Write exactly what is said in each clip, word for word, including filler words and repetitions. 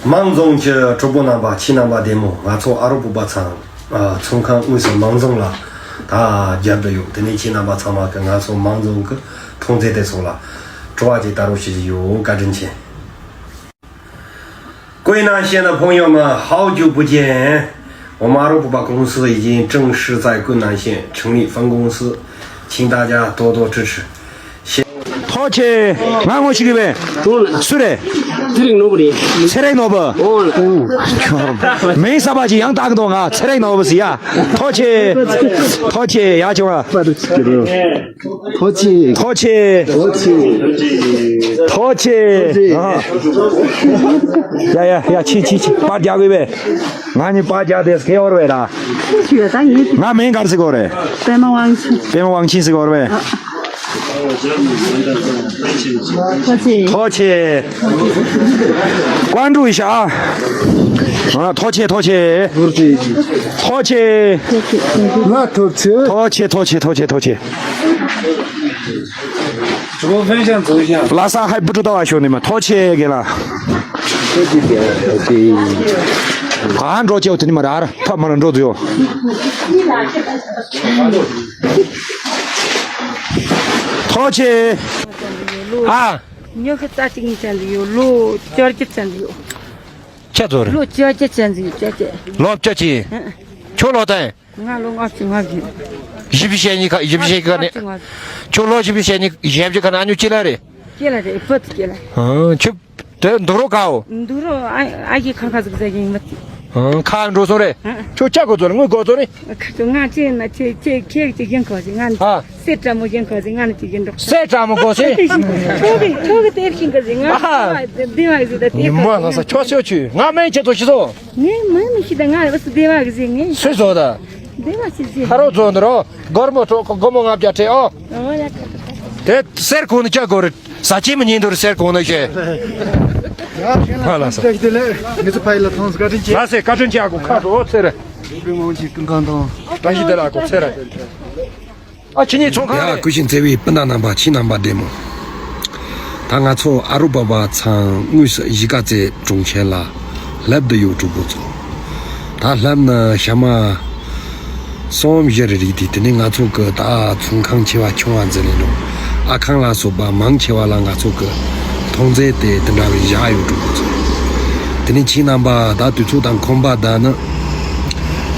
མང་རྫོང་གི་གྲོགས་པོ་རྣམ་པ། ཁྱེད་རྣམ་པ་བདེ་མོ། ང་ཚོ་ཨ་རོགས་པ་པ་ཚང་ཨ་ཚོང་ཁང་དངོས་སུ་མང་རྫོང་ལ་ད་རྒྱབ་ཏུ་ཡོད། དེ་ནས་ཁྱེད་རྣམ་པ་ཚང་མ་གི་ང་ཚོ་མང་རྫོང་གི་མཐོང་ཚད་དེ་ཚོ་ལ་དྲི་བ་ཅིག་ད་རུང་ཞུ་གི་ཡོད། བཀའ་དྲིན་ཆེ། 贵南县的朋友们，好久不见。我们阿拉伯巴公司已经正式在贵南县成立分公司，请大家多多支持。 ཐུགས་རྗེ་ཆེ། ང་ངོ་ཤེས་ཀྱི་མེད། སུ་རེད། ཚེ་རིང་ནོར་བུ་རེད། ཚེ་རིང་ནོར་བུ། ཨོ་ལ། མིང་གསར་པ་ཅིག་ཡང་བཏགས་འདུག་ང་ཚེ་རིང་ནོར་བུ་ཟེར་ཡ། ཐུགས་རྗེ་ཆེ། ཐུགས་རྗེ་ཆེ། ཡ་ཆུང་བ། ཐུགས་རྗེ་ཆེ། ཐུགས་རྗེ་ཆེ། ཐུགས་རྗེ་ཆེ། ཐུགས་རྗེ་ཆེ། ཨ། ཡ་ཡ་ཡ། ཕྱིན་ཕྱིན་ཕྱིན། པར་རྒྱག་དགོས་པས། ང་གཉིས་པར་རྒྱག་དེ་སྐད་བོར་བས་ར། ང་མིང་ག་རེ་ཟེར་གོ་རེད། པདྨ་དབང་ཆེན། པདྨ་དབང་ཆེན་ཟེར་གོ་རེད། ཐུགས་རྗེ་ཆེ། ཐུགས་རྗེ་ཆེ། ཀོང་ཀྲུའུ་ཡི་ཤ། ཨ། ཐུགས་རྗེ་ཆེ། ཐུགས་རྗེ་ཆེ། ཐུགས་རྗེ་ཆེ། ང་ཐུགས་རྗེ་ཆེ། ཐུགས་རྗེ་ཆེ། ཐུགས་རྗེ་ཆེ། ཐུགས་རྗེ་ཆེ། ཐུགས་རྗེ་ཆེ། ལྷ་ས་ཧའི་བུ་ཕྲུག་ལྟ་བ་ཤོག་ནི་མ། ཐུགས་རྗེ་ཆེ་རྒན་ལགས། ཐུགས་རྗེ་ཆེ། ཨ། འགྲོ་ཆེའོ། དེ་ནི་མ་ར་ཨ་ར་ཐབས་མ་ལ་འགྲོ་དུ་ཡོ། ཐུགས་རྗེ་ཆེ། ཨ། ཉི་ཤུ་རྩ་གཅིག་ནས་བྱས་འདི་ཡོད། ལོ་བཅོ་བརྒྱད་བྱས་འདི་ཡོད། ཁྱེད་ཚོ་རེད། ལོ་བཅོ་བརྒྱད་བྱས་འདི་ཡོད། བཅོ་བརྒྱད། ལོ་བཅོ་གཅིག་ཨ། ཁྱོད་ལོ་ཏན། ང་ལོ་ལྔ་བཅུ་ང་བཞི། བཞི་བཅུ་ཞེ་གཉིས་ཁ། བཞི་བཅུ་ཞེ་གཉིས་ཁ་ནས། ལྔ་བཅུ་ང་བཞི། ཁྱོད་ལོ་བཞི་བཅུ་ཞེ་གཉིས་ཞེ་བཅུ་ཁ་ནས། ཨ་ཉོ་ཅི་ལ་རེད། ཅི་ལ་རེད། བུ་དུ་ཅི་ལ། ཨང་། ཁྱོད་དེ་འདུག་རོགས་གའོ། འདུག་རོགས། ཨ་ཨ་ཡེ་ཁང་ཁ་ཟིག་ཟ་གིན་མི། ཨང་། ཁ་འགྲོ་སོང་རེད། ཨ། ཁྱོད་ཅག་གོ་ཚོ་རེད། ངོས་གོ་ཚོ་རེད། ཁ་ཚོ་ང་ཅི་ན་ཅི་ཅི་ཁྱེད་ཅི་ཡིན་གོ་ཟིག་ང་ནི། ཨ། སེ་དྲ་མོ་ཡིན་གོ་ཟིག་ང་ནི་ཅི་ཡིན་འགྲོ། སེ་དྲ་མོ་གོ་ཟིག་ཁྱོད་གི་ཁྱོད་གི་དེབ་ཤིང་གི་ཟིག་ང་། ཨ། དེ་བ་ཟིག་ད་དེ་ཉི་མ་ལྷ་ས་ཁྱོད་ཚོ་ཆུ་ང་མེད་ཁྱེད་ཚོ་ཤི་སོང་། ངས་མིང་མི་ཤེས། ད་ང་ཨུ་སུ་སྡེ་བ་གི་ཟེར། ངས་སུས་བཟོ་ད། སྡེ་བ་ཞིག་ཟེར། ཁ་རོག་བཟོ་འདི་རོ། སྒོར་མོ་གྲོ་སྒོར་མོ་ལྔ་བརྒྱ་སྤྲད་ཨོ། ཨོ་ཡ། ཁ་ཁ་ཁ། དེ་གསེར་གོང་ནས་བཅག་དགོས་རེད། ཟ་ཆེན་མི་ཉན་འདུག་རེད། གསེར་གོང་ནས་བཤད། ཧ་ལ་ས། ངེད་ཚོ་ཕ་ཡུལ་ལ་ཐོངས་བཀའ་དྲིན་ཆེ། ལ་སེ་བཀའ་དྲིན་ཆེ། ཨ་ཁུ་ཁ་རོག་ཚེ་རེད། དཔེ་མང་ཆེ་ཀུན་ཁང་དང་། བཀྲ་ཤིས་བདེ་ལེགས། ཨ་ཁུ་ཚེ་རེད། ཨ་ཁྱེད་གཉིས་ཚོང་ཁང་ཡ། རེད། ཀུ་ཤིན་ཚེ་བའི་སྤུན་ཟླ་རྣམ་པ། ཁྱེད་རྣམ་པ་བདེ་མོ། ད་ང་ཚོ་ཨ་རོ་པ་པ་ཚང་དངོས་སུ་གཞིས་ཀ་རྩེ་གྲོང་ཁྱེར་ལ་ལྷབ་ཏུ་ཡོད། གྲོགས་པོ་ཚོ། ད་ལྷབ་ན་ཞག་མ་གསུམ་བཞི་རེ་རེད་དེ། དེ་ནས་ང་ཚོ་གི་ད་ཚོང་ཁང་ཆེ་བ་ཆུང་བ་འཛིན་ལས་འགྲོ། ཨ་ཁང་ལ་སོགས་པ་མང་ཆེ་བ་ལ་ང་ཚོ་གི་མཐོང་ཚད་དེ་དེ་འདྲ་བའི་བཞག་ཡོད། གྲོགས་པོ་ཚོ། དེ་ནས་ཁྱེད་རྣམ་པ་ད་དུས་ཚོད་དང་ཁོམ་པ་ད་ནི་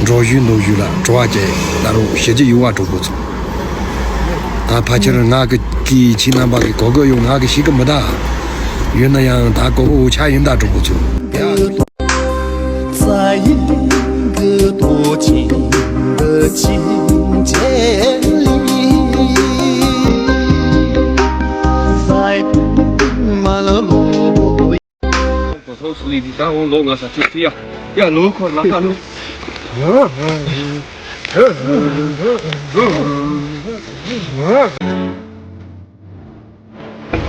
འགྲོ་བཞུད་འདུག་བཞུད་ལ་དྲི་བ་བཅས་ད་རུང་ཞུ་རྒྱུ་ཡོད་པ། གྲོགས་པོ་ཚོ། ད་ཕལ་ཆེར་ང་གི་གིས་ཁྱེད་རྣམ་པ་གི་གོ་གི་ཡོད། ང་གི་ཤེས་གི་མི་ད། ཡོད་ན་ཡང་ད་གོ་གི་འོ་ཆ་ཡིན་ད། གྲོགས་པོ་ཚོ། ཡ།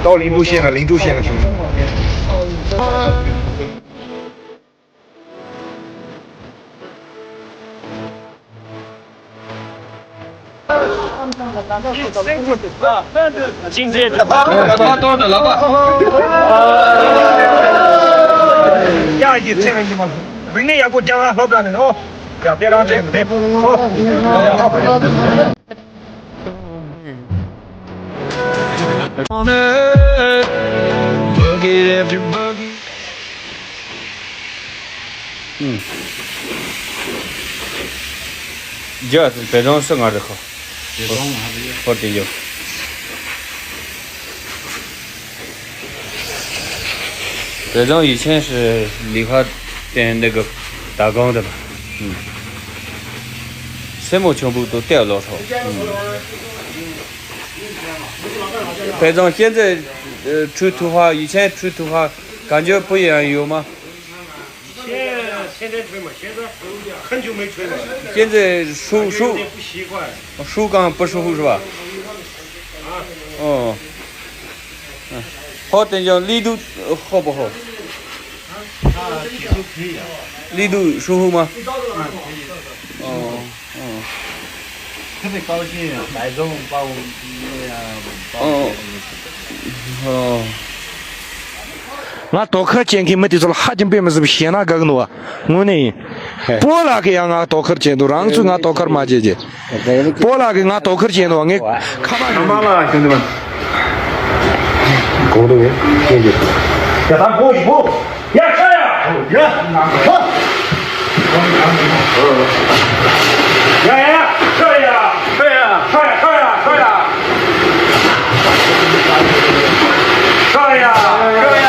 ཏའོ་ལིང་ཏུ་ཤེས་ན་ལིང་ཏུ་ཤེས་ན་བྱུང་། ཡ་ཡི་ཚེ་རིང་གི་མ་རིག་གནས་ཡག་པོ་རྒྱག་ལ་སློབ་གྲྭ་ནས་ཨོ། ཡ་དེ་རང་ཅན་དེ་ཨོ། རྒྱ་བལ་བཟང་སུ་ང་རེ་ཁོ། བལ་བཟང་ང་རེ་ཁོ་དེ་ཡོད། བལ་བཟང་以前是理化店那个打工的吧。嗯。སེན་མོ་ཆུང་པོ་དུ་ལྟས་ལོ་ཧྲོ། 白种现在呃出土话，以前出土话感觉不一样有吗？现在天天吹嘛，现在很久没吹了。现在手手有点不习惯。手感不舒服是吧？啊。哦。嗯，好，等一下力度好不好？啊，节奏可以啊。力度舒服吗？啊，可以。哦。 嗯。特别高兴，白种包那个包。哦。哦。ང་དོ་ཁུར་བྱེད་མཁན་མི་དེ་ཚོ་ལ་ཧ་ཅང་དཔེ་མི་སྲིད་པ་ཞེད་སྣང་དགའ་གི་འདུག་བ། དངོས་གནས་ཡིན། སྤོ་ལགས་ཀྱིས་ཡང་ང་དོ་ཁུར་བྱེད་འདུག་རང་ཚོས་ང་དོ་ཁུར་མ་བྱེད་ཅེས། སྤོ་ལགས་ཀྱིས་ང་དོ་ཁུར་བྱེད་འདུག་བ། ངས་ཁ་པར། ཨ་མ་ལགས་ཞུ་འདུག་བ། གོང་དུ་ངས་སྐད་རྒྱབ། ཡ་ད་ཕོ་ཞིག་ཕོ། ཡ་ཤ་ཡ། ཡ། ཧ། ཡ་ཡ་ཡ། ཤ་ཡ། ཤ་ཡ། ཤ་ཡ། ཤ་ཡ། ཤ་ཡ། ཤ་ཡ། ཤ་ཡ། ཤ་ཡ། ཤ་ཡ། ཡ་ཡ།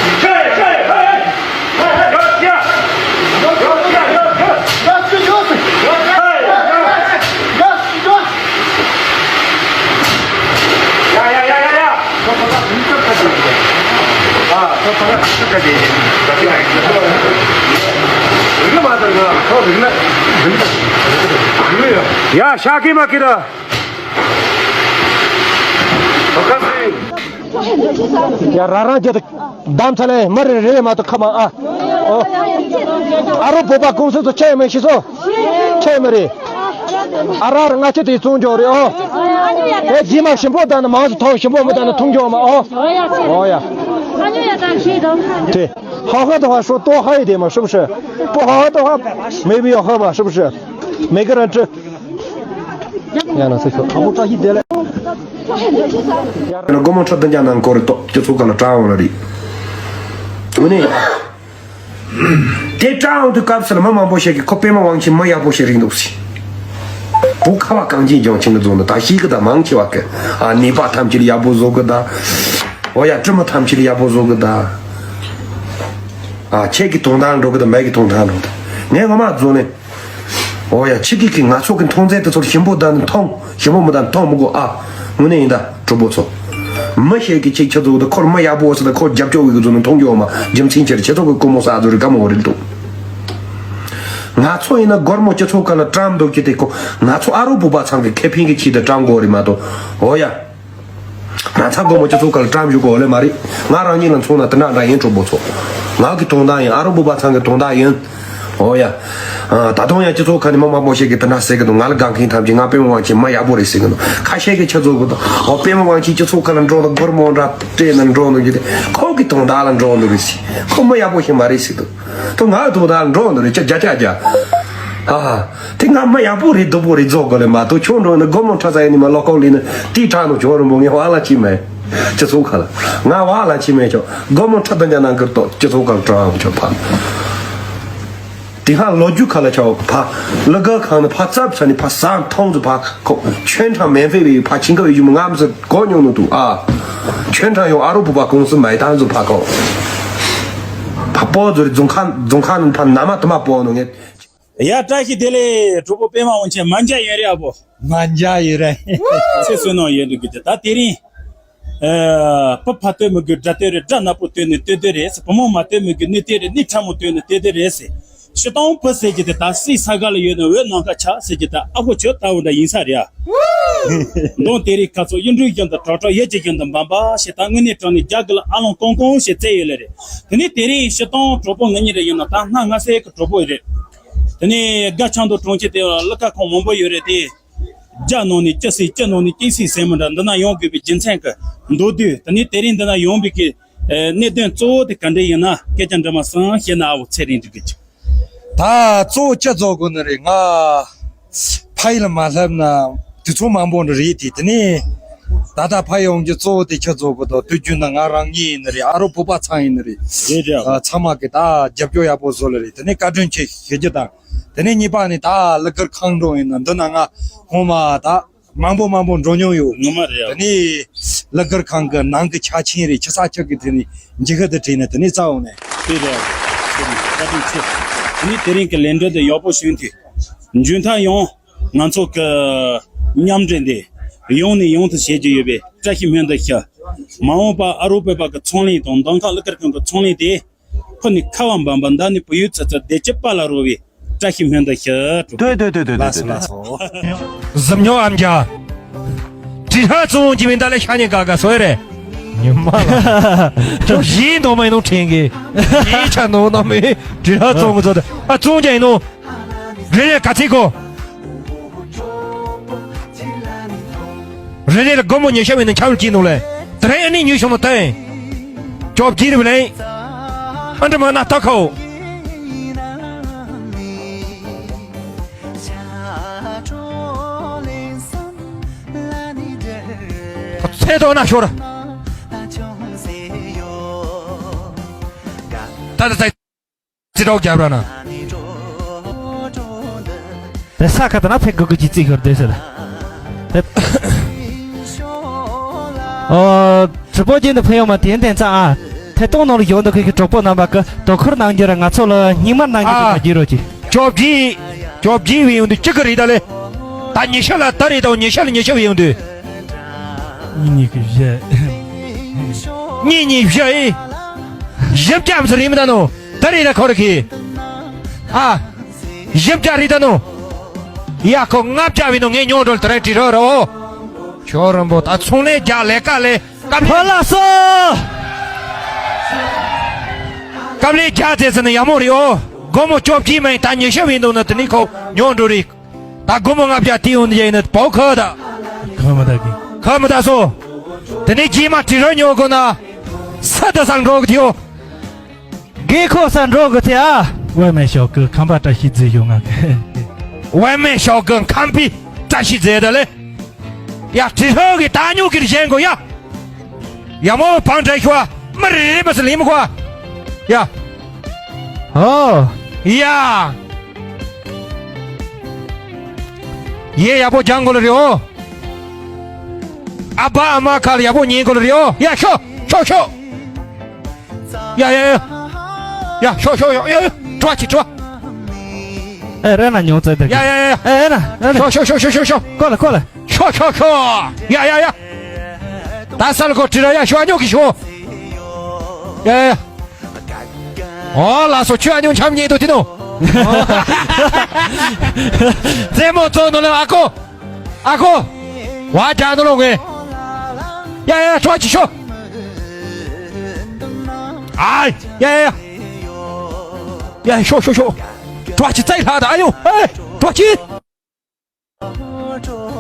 ཤ་ཡ། ཤ་ཡ། ཡ་ཤ་གི་མ་གི་ར། ཡ་རང་རང་རྒྱལ་དུ། བདམས་ཚ་ལེ་མི་རེ་རེ་མ་གཏོགས་ཁ་མ་ཨ། ཨོ། ཨ་རོ་བོད་པ་ཀུང་སི་ཚོ་ཆེ་མེད་ཤི་སོ། ཆེ་མི་རེད། ཨ་ར་ར་ང་ཆེ་དེ་བཙོང་འཇོག་རེད་ཨོ། ཨེ་རྗེས་མ་ཞིམ་པོ་དང་ནི་མང་སུ་ཐོང་ཞིམ་པོ་མི་དང་ནི་ཐོང་འཇོག་མ་ཨོ། ཨོ་ཡ། དེ། ཧ་ཧ་དོ་ཧ་ཧྲོ་ཏོ་ཧ་ཡི་དེ་མ་ཧྲུབ་ཧྲི། པོ་ཧ་ཧ་དོ་ཧ། མེ་བི་ཡོ་ཧ་མ་ཧྲུབ་ཧྲི། མེ་གི་ར་ཀྲི། ཡང་ན་སེ་ཤོ། ཨ་བོ་བཀྲ་ཤིས་བདེ་ལེགས། སྒོར་མོ་ཁྲི་བདུན་བརྒྱ་ནང་སྐོར་རེ་ཏོག་སྤྱི་ཚོགས་ཁ་ལ་དྲངས་འོང་ལ་རེད། དངོས་གནས། དེ་དྲངས་འོང་དུས་སྐབས་སུ་ལ་མི་མང་པོ་ཞིག་གིས་ཁོ་པད་མ་དབང་ཆེན་མི་ཡག་པོ་ཞིག་རེད་འདུག་ཟེར། བོད་ཁ་བ་གངས་ཅན་ལྗོངས་ཁྱིམ་ལ་རྫོང་དུ་ད་ཤི་གི་ད་མང་ཆེ་བ་གི་ཨ་ནད་པ་ཐམས་ཅད་ལ་ཡག་པོ་བཟོ་གི་ད། འོ་ཡ་དྲི་མ་ཐམས་ཅད་ལ་ཡག་པོ་བཟོ་གི་ད། ཨ་ཁྱེད་ཀྱི་དོན་དག་འགྲོ་གི་ད་མེད་ཀྱི་དོན་དག་འགྲོ་གི་ད། ངས་ངོ་མ་རྫོང་ནས། ཨོ་ཡ་ཁྱེད་ཀྱིས་ཀྱིས་ང་ཚོ་གི་མཐོང་ཚད་དེ་ཚོར་ཞིམ་པོ་དང་མཐོང་ཞིམ་པོ་མི་དང་མཐོང་མི་དགོས་ཨ། དངོས་གནས་ཡིན་ད་གྲོགས་པོ་ཚོ། མི་ཞིག་གིས་ཁྱེད་ཁྱེད་ཚོ་དེ་ཁོར་མི་ཡག་པོ་ཟེར་ད་ཁོར་རྒྱབ་སྐྱོར་བའི་གི་ཚོ་ནི་མཐོང་རྒྱུ་ཡོད་མ་རྒྱུ་མཚན་ཆེར་ཁྱེད་ཚོ་གི་ཀོ་མོ་ས་ཨ་ཚོ་རི་ཀ་མོ་རེད་འདུག་ང་ཚོ་ཡིན་ན་སྒོར་མོ་སྤྱི་ཚོགས་ཁ་ལ་བཀྲམ་འདུག་ཁྱེད་དེ་ཁོ་ང་ཚོ་ཨ་རོ་བུ་པ་ཚང་གི་ཁེ་ཕན་གི་ཆེད་དུ་བཀྲམ་དགོས་རེད་མ་གཏོགས་ཨོ་ཡ། ང་ཚ་སྒོར་མོ་སྤྱི་ཚོགས་ཁ་ལ་བཀྲམ་བཞུགས་གོ་ལེ་མ་རེད། ང་རང་ཉིད་ལ་མཚོན་ན་དེ་འདྲ་འདྲ་ཡིན་གྲོགས་པོ་ཚོ། ང་གི་དོན་དག་ཡིན་ཨ་རོ་བུ་པ་ཚང་གི་དོན་དག་ཡིན། ཨོ་ཡ། ད་དུང་ཡང་སྤྱི་ཚོགས་ཁ་ནས་མི་མང་པོ་ཞིག་གིས་དེ་འདྲ་ཟེར་གི་འདུག་ང་ལ་དགའ་མཁན་ཐམས་ཅད་ང་པད་མ་དབང་ཆེན་མི་ཡག་པོ་རེད་ཟེར་གི་འདུག་ཁ་ཤས་ཀྱིས་ཁྱེད་ཚོ་གི་འདུག་ཨོ་པད་མ་དབང་ཆེན་སྤྱི་ཚོགས་ཁ་ལ་འགྲོ་འདུག་སྒོར་མོ་འདྲ་སྤྲད་ན་འགྲོ་འདུག་རྒྱུ་དེ་ཁོང་གི་དོན་དག་ལ་འགྲོ་འདུག་རེད་ཟེར། ཁོ་མི་ཡག་པོ་ཞིག་མ་རེད་ཟེར་འདུག་ད་ང་དོན་དག་ལ་འགྲོ་འདུག་རེད་ཅ་རྒྱ་ཅ་རྒྱ། ཨ། དེ་ང་མི་ཡག་པོ་རེད་སྡུག་པོ་རེད་རྫོགས་དགོས་ལེ་མ་གཏོགས་ཁྱོད་འགྲོ་ན་སྒོར་མོ་ཁྲ་ས་ཡ་ནི་མ་ལོ་ཀོ་ལི་ནི་ཏི་ཁྲ་ནོ་ཁྱོད་རིན་པོ་ངས་བ་ལ་ཅི་མེད། སྤྱི་ཚོགས་ཁ་ལ། ང་བ་ལ་ཅི་མེད་ཁྱོད་སྒོར་མོ་ཁྲ་དང་རྒྱ་ནང་ཁུལ་ཏོ་སྤྱི་ཚོགས་ཁ་ལ་དྲངས་ཁྱོད་ཕ། དེ་ཧ་ལོ་རྒྱུས་ཁ་ལ་ཆའོ་ཕ། ལི་ག་ཁང་ནི་ཕ་ཙབ་ས་ནི་ཕ་ས་མཐོང་ཚུ་ཕ་ཁོ་ཆོན་ཁྲང་མེན་ཕེ་བའི་ཕ་ཆིང་ཁ་བའི་ཡུམ་ངམ་ཟི་གོ་མྱོང་ནོ་དུ་ཨ། ཆོན་ཁྲང་ཡོང་ཨ་རོ་བུ་པ་ཀུང་སི་མའི་ཐང་ཚུ་ཕ་ཁོ། ཕ་པོ་ཛུ་རི་རྫོང་ཁ་རྫོང་ཁ་ནི་ཕ་ན་མ་དུ་མ་པོ་ནོ་ངེ། ཡ་བཀྲ་ཤིས་བདེ་ལེགས་གྲོགས་པོ་པད་མ་དབང་ཆེན་མ་འཇའ་ཡོད་རེད་ཨ་བོ། མ་འཇའ་ཡོད་རེད། ཚེ་བསོད་ནམས་ཡོད་འདུག་གི་ད་དེ་རིང་། ཨ། བུ་ཕ་བསྟོད་མི་དགོས་དགྲ་བསྟོད་རེད། དགྲ་ནག་པོ་བསྟོད་ནས་བསྟོད་བསྟོད་རེད། བུ་མོ་མ་བསྟོད་མི་དགོས་ནུ་བསྟོད་རེད། ནུ་ཁྲ་མོ་བསྟོད་ནས་བསྟོད་བསྟོད་རེད་ཟེར། སྤྱིར་བཏང་བུ་ཟེར་གྱི་དེ་ད་སྲིད་ས་ག་ལ་ཡོད་ན་འོད་ནམ་མཁའ་ཆགས་ཟེར་གྱི་ད་ཨ་ཁུ་ཁྱོད་ལྟ་བུ་འདྲ་ཡིན་ས་རེད་ཨ། མདུང་དེ་རིང་ཁ་ཚོ་གཡུ་འབྲུག་བཞིན་དུ་གྲགས་གྲགས་ཡིད་ཀྱི་བཞིན་དུ་འབར་འབར་ཞེས་ད་དངོས་གནས་དྲང་གནས་རྒྱ་གི་ལ་ཨ་ལོང་ཀོང་ཀོང་ཞེས་བཙལ་ཡོད་ལེ་རེད། དེ་ནས་དེ་རིང་སྤྱིར་བཏང་གྲོགས་པོ་ང་གཉིས་རེད་ཡིན་ན་ད་སྣ་ལྔ་སའི་གི་གྲོགས་པོ་རེད། དེ་ནས་དགའ་ཆང་དུ་གྲོང་ཁྱེར་དེ་ལ་ཀ་ཁོང་མང་པོ་ཡོད་རེད་དེ། རྒྱ་ནང་ནས་སྐྱི་སེ་སྐྱི་ནང་ནས་སྐྱི་སེ་ཟེར་མི་འདྲ་འདི་ན་ཡོང་དགོས་པའི་རྒྱུ་མཚན་གི་མདོར་བསྡུས་དེ་ནས་དེ་རིང་འདི་ན་ཡོང་བའི་གི་གནད་དོན་གཙོ་བོ་དེ་ག་འདྲ་ཡིན་ན་སྐད་ཆ་འདྲི་མ་སང་བཤད་ན་ཨ་བོ་ཚེ་རིང་འགྲིག་གི་ཅིག་ད་གཙོ་བོ་ཅི་རྫོགས་དགོས་ནི་རེད་ང་། ཕ་ཡུལ་ལ་མ་སླེབས་ན་དུས་ཚོད་མང་པོ་འདྲ་རེད་དེ་དེ་ནས་ད་ལྟ་ཕ་ཡུལ་ཡོང་རྒྱུ་གཙོ་བོ་དེ་ཅི་རྫོགས་དགོས་དང་དུས་རྒྱུན་ན་ང་རང་ཉིད་ཡིན་ནི་རེད་ཨ་རོ་བོད་པ་ཚང་ཡིན་ནི་རེད། རེད་རེད། ཚང་མ་གི་ད་རྒྱབ་སྐྱོར་ཡག་པོ་བཟོ་ལེ་རེད་དེ་ནས་བཀའ་དྲིན་ཆེ་ཞུ་རྒྱུ་དང་། དེ་ནས་གཉིས་པ་ནི་ད་ལི་ཀིར་ཁང་འགྲོ་ཡིན་ན་འདི་ན་ང་ཧོ་མ་ད་མང་པོ་མང་པོ་འགྲོ་མྱོང་ཡོད། ངོ་མ་རེད་ཡ། དེ་ནས་ལི་ཀིར་ཁང་གི་ནང་གི་ཆ་ཆེན་རེད་ཆུ་ས་ཆུ་གི་དེ་ནས་འཇིགས་ཤིག་ཏུ་བྲིས་ནས་དེ་ནས་རྩ་འོང་ནས། དེ་རེད། བཀའ་དྲིན་ཆེ། དེ་ནས་དེ་རིང་གི་ལས་འགྲོ་འདི་ཡག་པོ་བྱུང་དུས་མཇུག་མཐར་ཡང་ང་ཚོ་གི་མཉམ་འབྲེལ་འདི་ཡོང་ནས་ཡོང་དུ་བྱེད་ཀྱི་ཡོད་པའི་བཀྲ་ཤིས་སྨོན་འདུན་ཞུ། མ་འོངས་པ་ཨ་རོ་བོད་པ་གི་ཚོང་ལས་དང་མདོ་ཁམས་ལི་ཀིར་ཁང་གི་ཚོང་ལས་དེ། ཕུ་ནི་ཁ་བ་འབམ་པ་མདའ་ནི་བུ་ཡུག་ཚ་ཚ་བདེ་སྐྱིད་པ་ལ་རོལ་བའི་བཀྲ་ཤིས་སྨོན་འདུན་ཞུ། ལགས་སོ་ལགས་སོ། གཟིམ་ཉོ་ཨམ་རྒྱ། དྲི་ཧ་ཙོང་གི་མི་འདའ་ལས་ཤ་ཉེ་ག་ག་སོ་རེ། ཉི་མ་ལ། ཁྱོད་བཞིན་དོ་མ་ཡིན་ནོ་ཁྲེང་གི་བཞིན་ཆ་ནོ་ན་མི་དྲི་ཧ་ཙོང་གི་ཚོ་དེ་ཨ་ཙོང་རྒྱ་ཡིན་ནོ། རེ་རེ་ག་ཚིག་གོ། རེ་རེ་ལ་སྒོར་མོ་ཉི་ཤུ་བའི་ནང་འཁྱམ་གྱི་འདུག་ལེ། དེ་རིང་ཨ་ནི་ཉོས་བྱུང་ན་ཏེ། ཅོབ་ཀྱི་རེད་ལེ། ཨ་འདྲ་མ་ན་ལྟ་ཁོ། ཚེ་དོ་ན་ཤོར། ད་ད་ད། རྩེ་གྲོགས་རྒྱབ་ར་ན། དེ་ས་ཁ་ད་ན་ཕེ་གུ་གུ་ཅི་རྩིས་ཤོར་དེ་ཟེར། ཨོ། དྲི་པོ་རྒྱན་དུ་ཕེ་ཡོང་མ་དེ་ཏན་ཙང་ཨ། ཐད་གཏོང་ནང་ལ་ཡོང་འདུག་ཁེ་གི་གྲོགས་པོ་རྣམ་པ་གི་དོ་ཁུར་གནང་རྒྱུ་ར་ང་ཚོ་ལ་སྙིང་མར་གནང་རྒྱུ་ཨ། དེ་མ་བགྱིས་རོགས་གྱིས། ཅོབ་ཀྱི། ཅོབ་ཀྱི་བའི་ཡོང་དུས་གཅིག་གི་རེད་ད་ལེ། ད་ཉི་ཤུ་ལ་ད་རེད་ད་ཉི་ཤུ་ལ་ཉི་ཤུ་བའི་ཡོང་དུས། གཉིས་གཉིས་ཀྱི་བཞི། གཉིས་གཉིས་བཞི་ཨེ། བཞི་བརྒྱ་མི་ཚོ་རེད་མི་ད་ནོ། ད་རེད་ད་ཁོ་ར་ཁི། ཨ། བཞི་བརྒྱ་རེད་ད་ནོ། ཡ་ཁོ་ལྔ་བརྒྱ་བའི་ནོ་ངས་ཉོ་འགྲོ་ལ་དེ་རིང་བྲིས་རོགས་རོགས། ཁྱོད་རང་པོ་ད་ཚོང་ལས་རྒྱག་ལས་ཀ་ལས་ཀ་ཕ་ལ་སོ། ཀ་ལས་རྒྱག་ཚེ་ཟེར་ན་ཡ་མོ་རེད་ཨོ། སྒོར་མོ་ཅོབ་ཀྱི་མ་ཡིན་ད་ཉི་ཤུ་བའི་འདུག་ན་དེ་ནི་ཁོ་ཉོ་འགྲོ་རེད། ད་སྒོར་མོ་ལྔ་བརྒྱ་དེ་ཡོང་དུས་ཡིན་ན་བོ་ཁ་ད། ཁ་མ་ད་གི། ཁ་མ་ད་སོ། དེ་ནས་རྗེས་མ་དྲི་རོ་ཉོ་དགོས་ན། ས་ད་ས་འགྲོ་གི་ཐེའོ། དགེ་ཁོ་ས་འགྲོ་གི་ཐེ་ཨ། ཝེ་མེ་ཤོག་གི་ཁམས་པ་བཀྲ་ཤིས་རྫི་ཡོང་ང་གི། ཝེ་མེ་ཤོག་གི་ཁམས་པའི་བཀྲ་ཤིས་རྫི་ད་ལེ། ཡ་དྲི་རོ་གི་ད་ཉོ་གི་རྗེས་འགོ་ཡ། ཡ་མོ་བང་བྲེ་ཤོ། མི་རེ་རེ་མ་སི་ལི་མི་ཁོ། ཡ། ཨོ། ཡ། ཡེ་ཡ་པོ་ཇང་གོ་ལ་རེ་ཨོ། ཨ་བ་ཨ་མ་ཁ་ལ་ཡ་པོ་ཉིན་གོ་ལ་རེ་ཨོ། ཡ་ཤོ་ཤོ་ཤོ། ཡ་ཡ་ཡ། ཡ་ཤོ་ཤོ་ཡ་ཡ། ཁྲོ་ཆི་ཁྲོ། ཨེ་རེ་ན་ཉོ་ཙེ་དེ། ཡ་ཡ་ཡ། ཨེ་རེ་ན་ཨེ་རེ། ཤོ་ཤོ་ཤོ་ཤོ་ཤོ། ཁོ་ལ་ཁོ་ལ། ཤོ་ཤོ་ཤོ། ཡ་ཡ་ཡ། ད་ས་ལ་ཁོ་ཁྲི་ར་ཡ་ཤོ་ཉོ་གི་ཤོ། ཡ་ཡ་ཡ། ཨོ་ལ་སོ་ཁྱོད་ཨ་ཉོ་འཆམ་ཉེ་དུ་དེ་ནོ། རྩེད་མོ་བཙོང་ནོ་ལ་ཨ་ཁོ། ཨ་ཁོ། བ་རྒྱ་ནོ་ལོ་ངེ། ཡ་ཡ་ཁྲོ་ཆི་ཤོ། ཨ་ཡ་ཡ་ཡ། ཡ་ཤོ་ཤོ་ཤོ། ཁྲོ་ཆི་ཙའི་ལྷ་ད་ཨ་ཡོ་ཨེ་ཁྲོ་ཆི།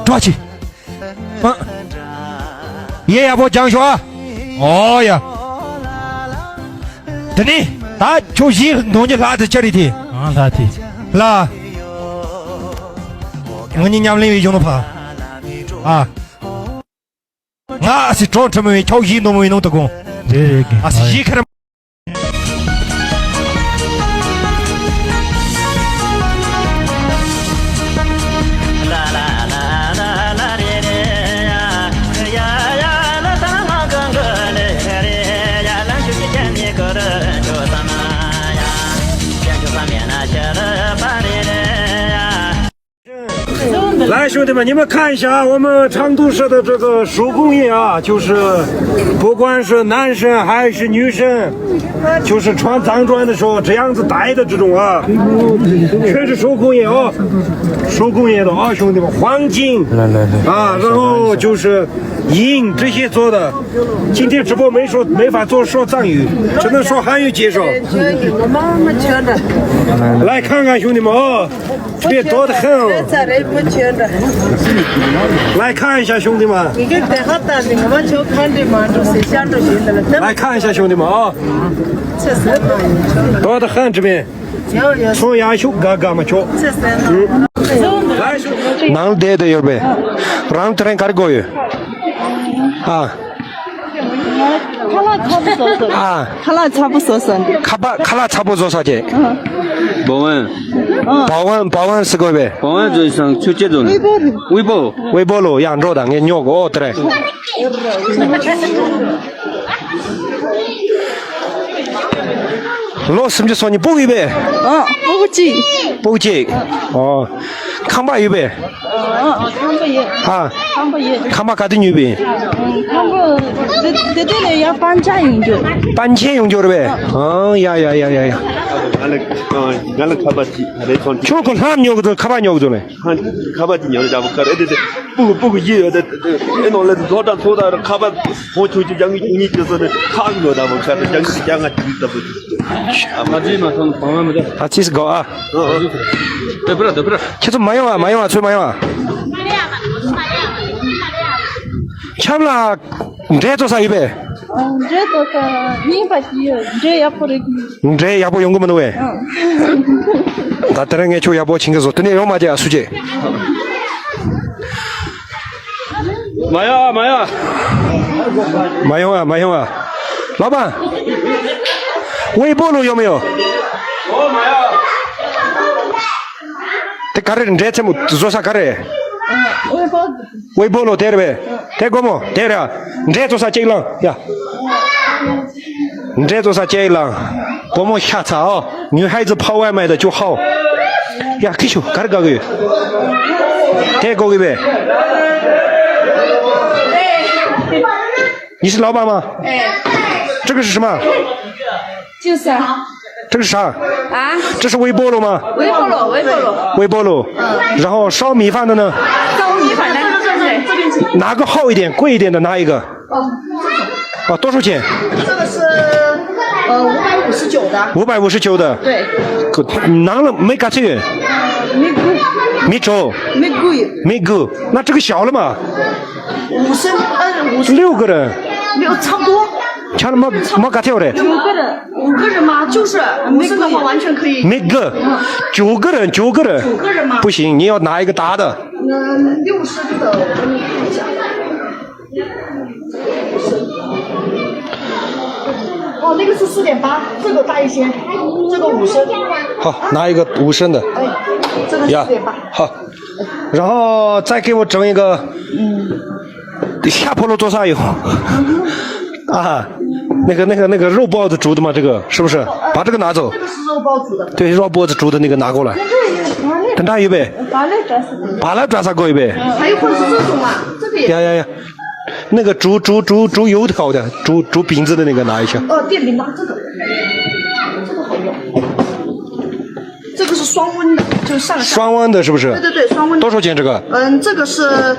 ཀྲོ་ཅི། ཡེ་ཡ་པོ་ཅང་ཤོ་ཨ། ཨོ་ཡ། དེ་ནི་ད་ཁྱོད་བཞི་འདོན་གྱི་ལྷ་དེ་ཅི་རེད་དེ། ཨ་ལྷ་དེ། ལྷ། ང་གཉིས་མཉམ་ལེན་བའི་གཞུང་ལ་ཕ། ཨ། ང་ཨ་སི་ཀྲོང་ཁྲི་མོ་བའི་ཁྱོད་བཞི་འདོན་མོ་ཡིན་ནོ་ད་དགོངས། རེད་རེད་གི། ཨ་སི་བཞི་ཁར།来，兄弟们，你们看一下啊，我们昌都市的这个手工艺啊，就是不管是男生还是女生，就是穿藏装的时候这样子戴的这种啊，全是手工艺啊，手工艺的啊，兄弟们，黄金，来来来，啊，然后就是银这些做的。今天直播没说，没法做，说藏语，只能说汉语介绍。来看看，兄弟们啊。 这边多得很哦。来看一下，兄弟们。来看一下，兄弟们啊。多得很，这边。从亚秀嘎嘎嘛去。嗯。来，兄弟们。 ནང་བསྡད་དེ་ཡོད་པས། རང་དེ་རིང་ག་རེ་དགོས་ཡོད། ཨ། ཁ་ལག་ཚ་པོ་བཟོ་བཟོ། ཨ། ཁ་ལག་ཚ་པོ་བཟོ་བཟོ། ཁ་པ་ཁ་ལག་ཚ་པོ་བཟོ་ས་ཀྱེ། 保安。 保安。 保安是过呗。 保安做一声，出节奏了。微波。 微波炉。 微波炉 ཡང་འགྲོ་དང་ངས་ཉོ་གོ། ཨོ་དེ་རེད། ལོ་སུམ་ཅུ་སོ་གཉིས། སྤུ་གུ་ཡོད་པས། ཨ། སྤུ་གུ་གཅིག་སྤུ་གུ་གཅིག་ཨོ། ཁང་པ་ཡོད་པས། ཨ། ཁང་པ་ཡོད། ཨ། ཁང་པ་ཡོད། ཁང་པ་ག་དུས་ཉོས་པས། ཁང་པ་དེ་དེ་ནས་ཡར་པན་ཆེན་ཡོང་རྒྱུ། པན་ཆེན་ཡོང་རྒྱུ་རེད་པས། ཨ། ཡ་ཡ་ཡ་ཡ་ཡ། ང་ལ་ང་ལ་ཁ་པར་ཅིག་རེ་ཚོང་ཅིག་ཁྱོད་ཁོ་ལྷམ་ཉོ་གི་འདུག་ཁ་པར་ཉོ་གི་འདུག་ལེ། ཁ་པར་ཅིག་ཉོ་ལ་ཞག་པོ་ཁ་རེ་དེ་དེ་སྤུ་གུ་སྤུ་གུ་ཡིད་ཡོད་དེ་དེ་ཨེ་ནང་ལ་བཟོ་གྲྭ་ཚོ་དང་ཁ་པར་ཧོ་ཆུ་ཅི་རྒྱང་གི་ཉི་ཅི་སོ་ནི་ཁག་གི་ལོ་དང་པོ་ཁ་དེ་རྒྱང་གི་རྒྱང་ང་ཅི་ལྟ་བུ། ང་ཚོའི་མ་ཐོན་བང་བ་མི་འདུག་ཨ་ཙིས་གོ་ཨ། དེ་པུ་ར་དེ་པུ་ར། ཁྱེད་ཚོ་མ་ཡོང་ཨ། མ་ཡོང་ཨ། ཚུར་མ་ཡོང་ཨ། ཁྱབ་ལ་འབྲས་བཙོ་ས་ཡོད་པས། འབྲས་བཙོ་ས་ཡིན་པ་ཞིག་ཡོད། འབྲས་ཡག་པོ་རེད། འབྲས་ཡག་པོ་ཡོང་གི་མི་འདུག་བས། ད་དེ་རིང་ངས་ཁྱོད་ཡག་པོ་བྱིན་གི་བཟོ། དེ་ནས་ཡོང་མ་བྱེད་ཨ་སུ་ཅེ། མ་ཡ་མ་ཡ། མ་ཡོང་ཨ། མ་ཡོང་ཨ། ལགས་པ། ཝེ་པོ་ལོ་ཡོད་མི་ཡོད། ཨོ་མ་ཡ། དེ་ག་རེ་རེད། འབྲས་ཆེན་པོ་བཟོ་ས་ག་རེ། ཝེ་པོ་ལོ་དེ་རེད་པས། དེ་སྒོར་མོ་དེ་རེད། འབྲས་བཙོ་ས་ཅིག་ལང་ཡ། འབྲས་བཙོ་ས་ཅིག་ལང་། སྒོར་མོ་ཤ་ཚ་ཨོ། ཉུ་ཧའི་ཙི་ཕ་ཝའི་མའི་ད་ཅུ་ཧའོ། ཡ་ཁི་ཤུ་ག་རེ་དགའ་གི་ཡོད། དེ་དགོས་གི་པས།你是老板吗？哎。这个是什么？就是啊。这个是啥？啊？这是微波炉吗？微波炉，微波炉。微波炉。嗯。然后烧米饭的呢？烧米饭的，对。哪个好一点，贵一点的哪一个？哦，这种。哦，多少钱？这个是，呃，五百五十九的。五百五十九的。对。可，难了，没感觉。没够。没够。没够。没够。那这个小了嘛？五升，呃，五升。六个人。没有，差不多。 ཁྱོད་མ་མ་ག་ཚོད་རེད། 九个人。五个人嘛，就是五升的话完全可以。没够。九个人，九个人。九个人嘛。不行，你要拿一个大的。嗯，六升的，我给你看一下。哦，那个是四点八，这个大一些，这个五升。好，拿一个五升的。哎，这个四点八。好，然后再给我整一个。嗯。 下坡路做啥用？啊，那个那个那个肉包子煮的嘛，这个是不是？把这个拿走。这个是肉包子的。对，肉包子煮的那个拿过来。等下预备。把来抓啥过预备？还有或者是这种啊，这个也。呀呀呀，那个煮煮煮煮油条的，煮煮饼子的那个拿一下。哦，电饼拿这个，这个好用。 这个是双温的，就是上下。双温的是不是？对对对，双温的。多少钱这个？嗯，这个是，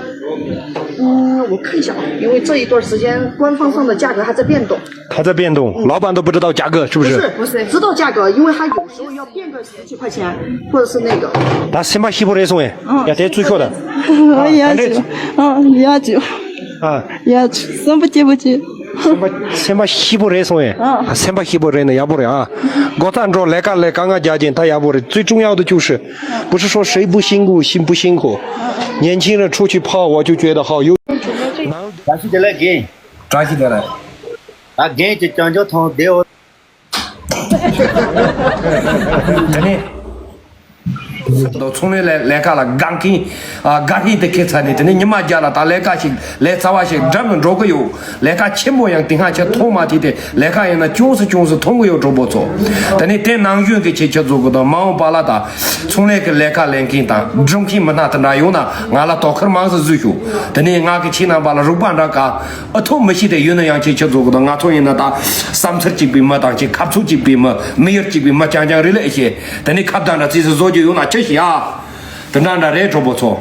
嗯，我看一下啊，因为这一段时间官方上的价格还在变动。还在变动，老板都不知道价格是不是？不是，不是，知道价格，因为他有时候要变个十几块钱，或者是那个。ད་སེམས་པ་ཞིབ་པོ་རེད་སོང་ངས། ཡ་དེ་ཚུར་ཤོག་ད། ཡ་ཅི། ཡ་ཅི། ཨ། ཡ་ཅི། སེམས་པ་སྐྱིད་པོ་ཅི། སེམས་པ་སེམས་པ་ཞིབ་པོ་རེད་སོང་ངས། ཨ། སེམས་པ་ཞིབ་པོ་རེད་ན་ཡག་པོ་རེད་ཨ། སྒོ་རྩ་འགྲོ་ལས་ཀ་ལས་དཀའ་ངལ་རྒྱག་གིན་ད་ཡག་པོ་རེད། 最重要的就是 不是说谁不辛苦心不辛苦，年轻人出去跑我就觉得好有。 བཀྲ་ཤིས་བདེ་ལེགས་རྒན། བཀྲ་ཤིས་བདེ་ལེགས། ད་རྒན་གྱི་ཅང་ཅང་ཐོང་བདེ་འོ། དེ་ནས། ཚོང་ལས་ལས་ལས་ཀ་ལ་དགའ་མཁན། ཨ། དགའ་ཧྲིལ་དེ་ཁེལ་ཚར་ནས་དེ་ནས་ཉི་མ་བརྒྱ་ལ་ད་ལས་ཀ་ཞིག་ལས་ཚ་བ་ཞིག་འགྲུབ་ནས་འགྲོ་གི་ཡོད། ལས་ཀ་ཆེན་པོ་ཡང་དེ་སྔ་ཆ་མཐོང་མ་ཐུབ་དེ་ལས་ཀ་ཡིན་ན་ཅུང་ཟད་ཅུང་ཟད་མཐོང་གི་ཡོད་གྲོགས་པོ་ཚོ། དེ་ནས་དེ་ནང་བཞིན་གྱི་ཁྱེད་ཁྱེད་ཚོ་གི་དང་མ་འོངས་པ་ལ་ད་ཚོང་ལས་ཀྱི་ལས་ཀ་ལས་མཁན་དང་སྒྲུབ་མཁན་མི་སྣ་དེ་འདྲ་ཡོང་ན་ང་ལ་དོ་ཁུར་མང་ཙམ་བཟོས་ཤོག་དེ་ནས་ང་གི་ཁྱེད་རྣམ་པ་ལ་རོགས་པ་འདྲ་ག་ཨ་ཐུབ་མི་ཤེས་དེ་ཡོད་ན་ཡང་ཁྱེད་ཁྱེད་ཚོ་གི་དང་ང་ཚོ་ཡིན་ན་ད་བསམ་ཚུལ་གཅིག་པའི་མི་དང་ཁྱེད་ཁ་ཚུགས་གཅིག་པའི་མི་མི་ཡུལ་གཅིག་པའི་མི་རྐྱང་རྐྱང་རེད་ལ་ཨེ་ཤེས། དེ་ནས་ཁ་བརྡ་འདྲ་རྩིས་སུ་བཟོ་རྒྱུ་ཡོད་ན་ཅི་ཞིག་ཨ། དེ་འདྲ་འདྲ་རེད་གྲོགས་པོ་ཚོ།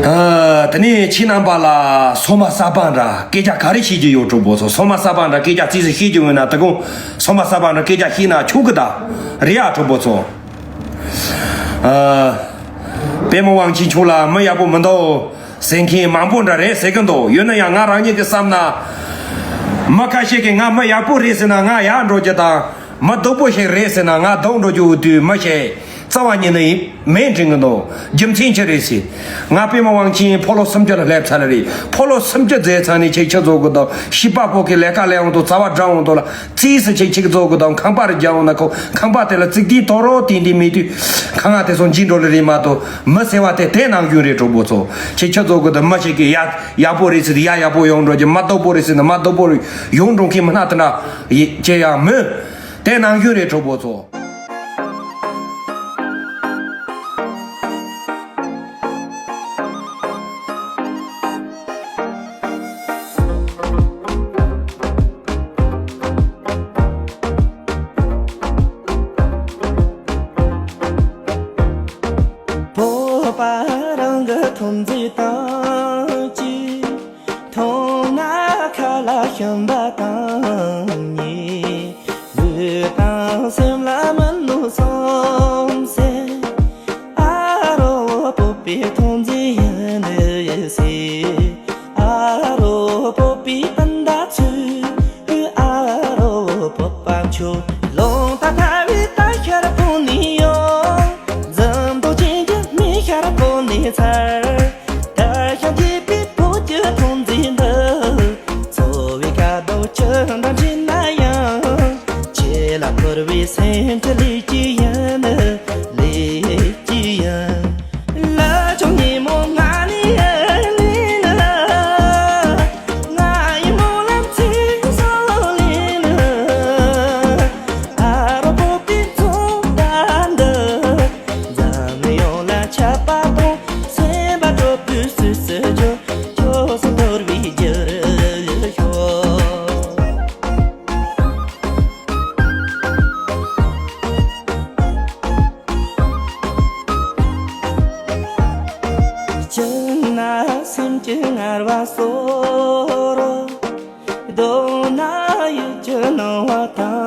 ཨ། དེ་ནས་ཁྱེད་རྣམ་པ་ལ་སོ་མ་ས་པ་འདྲ་སྐད་ཆ་ག་རེ་བཤད་རྒྱུ་ཡོད་གྲོགས་པོ་ཚོ། སོ་མ་ས་པ་འདྲ་སྐད་ཆ་རྩིས་སུ་བཤད་རྒྱུ་ཡོད་ན་དེ་གོང་སོ་མ་ས་པ་འདྲ་སྐད་ཆ་བཤད་ན་ཆོག་གི་ད་རེད་ཨ་གྲོགས་པོ་ཚོ། ཨ། པད་མ་དབང་ཆེན་ཁྱོད་ལ་མི་ཡག་པོ་མི་འདུག་ཟེར་མཁན་མང་པོ་འདྲ་རེད་ཟེར་གི་འདུག་ཡོད་ན་ཡང་ང་རང་ཉིད་ཀྱིས་བསམ་ན། མི་ཁ་ཤས་ཀྱིས་ང་མི་ཡག་པོ་རེད་ཟེར་ན་ང་ཡག་འགྲོ་རྒྱུ་དང་། མི་སྡུག་པོ་ཞིག་རེད་ཟེར་ན་ང་སྡུག་འགྲོ་རྒྱུ་འོ་དུས་མི་ཞིག་རྩ་བ་ཉིད་ནས་མེད་དྲན་གི་འདུག་རྒྱུ་མཚན་ཅི་རེད་ཟེར། ང་པད་མ་དབང་ཆེན་ཕོ་ལོ་སུམ་ཅུ་ལ་སླེབས་ཚར་ལ་རེད། ཕོ་ལོ་སུམ་ཅུ་མཛད་ཚར་ནས་ཁྱེད་ཁྱེད་ཚོ་གི་དང་བྱིས་པ་ཕོ་གི་ལས་ཀ་ལས་འོང་དུ་རྩ་བ་འགྲམ་འོང་དུ་ལ། རྩིས་སུ་ཆེ་ཆེ་ཚོ་གི་དང་ཁང་པ་རུ་རྒྱག་འོང་ན་ཁོ་ཁང་པ་དེ་ལ་རྩིག་དེའི་དོ་རོ་ཏིང་ཏིང་མེད་དུས་ཁང་ང་དེ་ཚོ་འཇིག་འགྲོ་ལེ་རེད་མ་གཏོགས་མི་ཟེར་བ་དེ་དེ་ནང་རྒྱུན་རེད་གྲོགས་པོ་ཚོ། ཁྱེད་ཁྱེད་ཚོ་གི་དང་མི་ཞིག་གི་ཡ་ཡག་པོ་རེད་ཟེར་ཡ་ཡག་པོ་ཡོང་འགྲོ་གི། མི་སྡུག་པོ་རེད་ཟེར་ན་མི་སྡུག་པོ་ཡོང་འགྲོ་མཁན་མི་སྣ་དེ་འདྲ་ཡི་ཅེ་ཡང་མོད། དེ་ནང་རྒྱུན་རེད་གྲོགས་པོ་ཚོ། མཛེས་དང་གཅིག་མཐོང་ན་ཁ་ལ་ཞིམ་པ་དང་ཉེ། ལུས་དང་སེམས་ལ་མི་གནོད་སོམས་སེ། ཨ་རོ་བོད་པའི་ཐོན་རྫས་ཡིན་ཟེར། ཨ་རོ་བོད་པའི་སྤུན་ཟླ་ཚོས། ཨ་རོ་བོད་པ་མཆོག་ལོང་ད་ཐ་བའི་ད་ཤར་པོ་ནས་ཡོང་། འཛུམ་མདོག་ཅན་གྱི་མི་ཤར་པོ་ནས་ཚར། ད་ཤ་འཐས་པའི་བོད་ཀྱི་ཐོན་རྫས་འདི། འཚོ་བའི་ཁ་དོག་ཅི་འདྲ་འདྲ་ན་ཡང་། ཁྱེད་ལ་ཕུར་བའི་སེམས་ཀྱི་ལས་ཀྱི་ཡིན། ལས་ཀྱི་ཡིན། ལ་ཆུང་ཉིན་མོ་ང་ནི་ལིན་ལ། ང་ཡི་མོ་ལམ་ཚིག་སོ་ལིན་ལ། ཨ་རོ་བོད་པའི་ཚོགས་པ་འདི། འཛམ་གླིང་ཡོངས་ལ་ཁྱབ་པ་དང་སེམས་པ་སྤྲོ་པོའི་སུད་སི་ཆོས་ཕྱོགས་སུ་འཐོར་བའི་རྒྱུ་རུ་ཤོག་སྐྱིད་ན་སེམས་ཀྱི་ངལ་བ་གསོ་རོགས། སྡུག་ན་ཡིད་ཀྱི་སྣང་བ་དང་